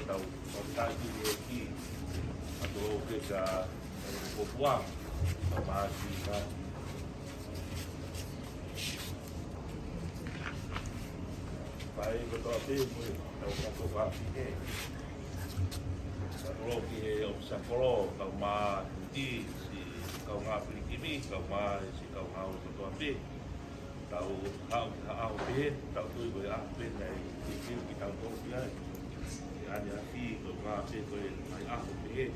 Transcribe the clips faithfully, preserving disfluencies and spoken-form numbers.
Tau, tau taki e ki, a tō ke ka, e, ko kua, ka māsi ka. Pai ko tō pē mo e, tau ka tō ka pē. Ka tō ki he ʻofisa kolo, ka mā ti, si, ka ngā pilikimi, ka mā, si, ka ngā o tō pē. Tau haʻu ki ha ʻaho pehē, tau tui ko e ʻaho pē naʻe, ki, ki, ki tau tō ki ai. Ki ane a fi, ko ngā pē ko e mai ʻaho pehē.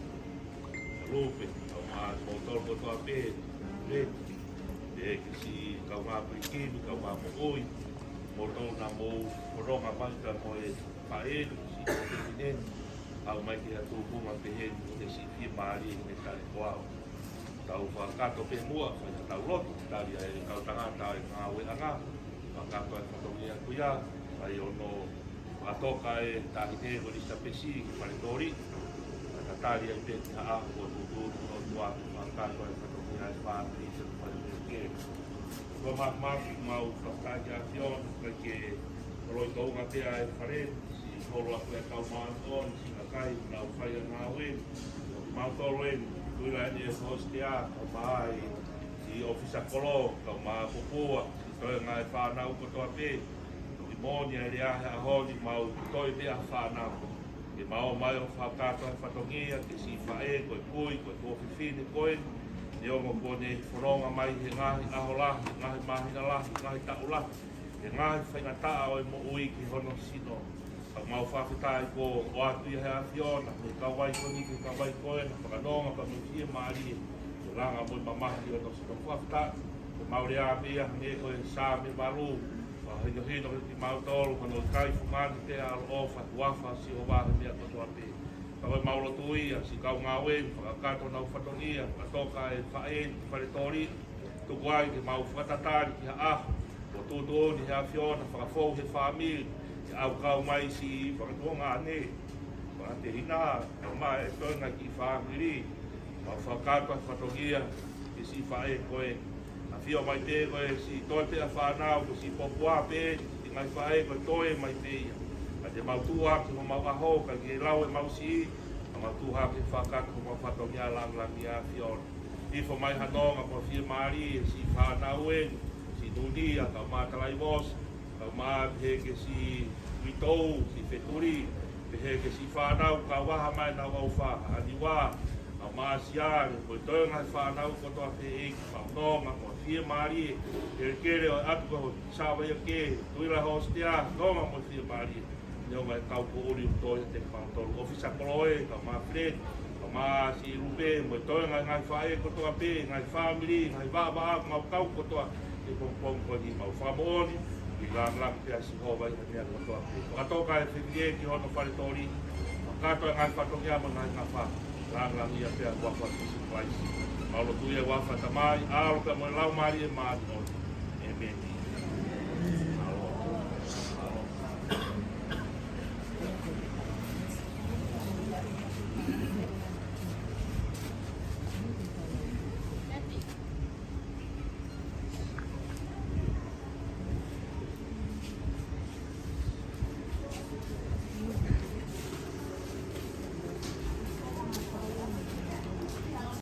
Ka lō pē, kau mā mo tō kotoa pē, pē. Pē ki si kau mā pē ki, kau mā mo oi. Mo tō na mo koronga mai ka mo e pae, si ko te minen. Au mai ki ha tō kunga pehē, ki te si ki mālie, ki te tale ko au. Tau fakakato pē muʻa, fai ha tau lotu, tali ai e kau tangata e ngāueʻanga, fakakato e fatongia kuia, fai ono fakatoka e taʻahine ko Lisa Pesi, ki Fale Toli, ka tatali ai pē ki ha ʻaho ko tutu, no tua, fakakato e fatongia e fāmili, se fai pē ke. Kua mā, mā, mau fakataki a Fiona, kai ke, koloi tou ngā pea e fale, si holo aku e kau mātou, si ngā kai, nau fai a ngāue, mautolu eni, tui la eni e hostea, kau mā i, i ʻofisa kolo, kau mā popua, si toe ngā e fānau kotoa pē, ki mōni ai lea he ʻaho ni mau toe pē a fānau. Ke mau mai ʻo fakakato e fatongia, ke si faʻē, ko e kui, ko e tuofefine, ko e, ne ongo kuo ne fononga mai he ngaahi ʻaho lahi, ngaahi māhina lahi, ngaahi taʻu lahi, he ngaahi faingataʻa ʻo e moʻui ki hono sino. Ka mau fakafetaʻi ko ʻoatu ia he ʻAfiona, he kau ai ko ni, he kau ai ko e, na fakanonga, ka mo e fiemālie, ko e langa mo e mamahi ʻo hono sino fakafetaʻi. Ko mau lea pē ia, hangē ko e Saame valu, fakahinohino ki mautolu, hono kai fungani pē ʻaloʻofa, huafa Sihova he meʻa kotoa pē. Ka ko e mau lotu ia, si kau ngāue, fakakato nau fatongia, fakatoka e faʻē, Fale Toli, tuku ai ke mau fakatatali ki ha ʻaho, ko tutuʻuni he ʻAfiona, fakafou he fāmili, ke au kau mai si fakatuonga ane, fakatehina, kau mai e toenga ki fāmili, mau fakakato e fatongia, ki si faʻē ko e, ʻafio mai pē ko e si toe pē a fānau, ko si popua pē, si ngaahi faʻē ko e toe mai pē ia. Ka te mau tuʻu atu mo mau ʻaho, ka ke lau e mau si, ka mau tuʻu hake fakakato mo mau fatongia langilangi ʻa Fiona. Ifo mai ha nonga mo fiemālie, si fānau eni, si Nunia, ka mātalai vos, ka mā pehē ke si uitou, si fetuli, pehē ke si fānau, ka waha mai nau au fa, aniwa, ka mā siale, ko e toe ngaahi fānau kotoa pē ʻEiki, ka nonga mo fiemālie, kelekele ʻo atu ka ho sāvai ake, tui la hostea, nonga mo fiemālie. Neongo e kau poʻuli ʻoku toe te kau tolu ʻofisa kolo ē, ka mā Fred, ka mā si Lupe, mo e toe ngaahi ngaahi faʻē kotoa pē, ngaahi fāmili, ngaahi vāvā, mau kau kotoa, ke pongipongi ko ni mau fakamoʻoni, ki langilangi pē ʻa Sihova ʻi he meʻa kotoa pē. Fakatoka e fefine ki hono Fale Toli, fakakato e ngaahi fatongia mo e ngaahi ngafa, langilangi ia pē ʻa e huafa ʻo Sīsū Kalaisi. Mau lotu ia ʻi he huafa ʻo e Tamai, ʻAlo pea mo e Laumālie Māʻoniʻoni.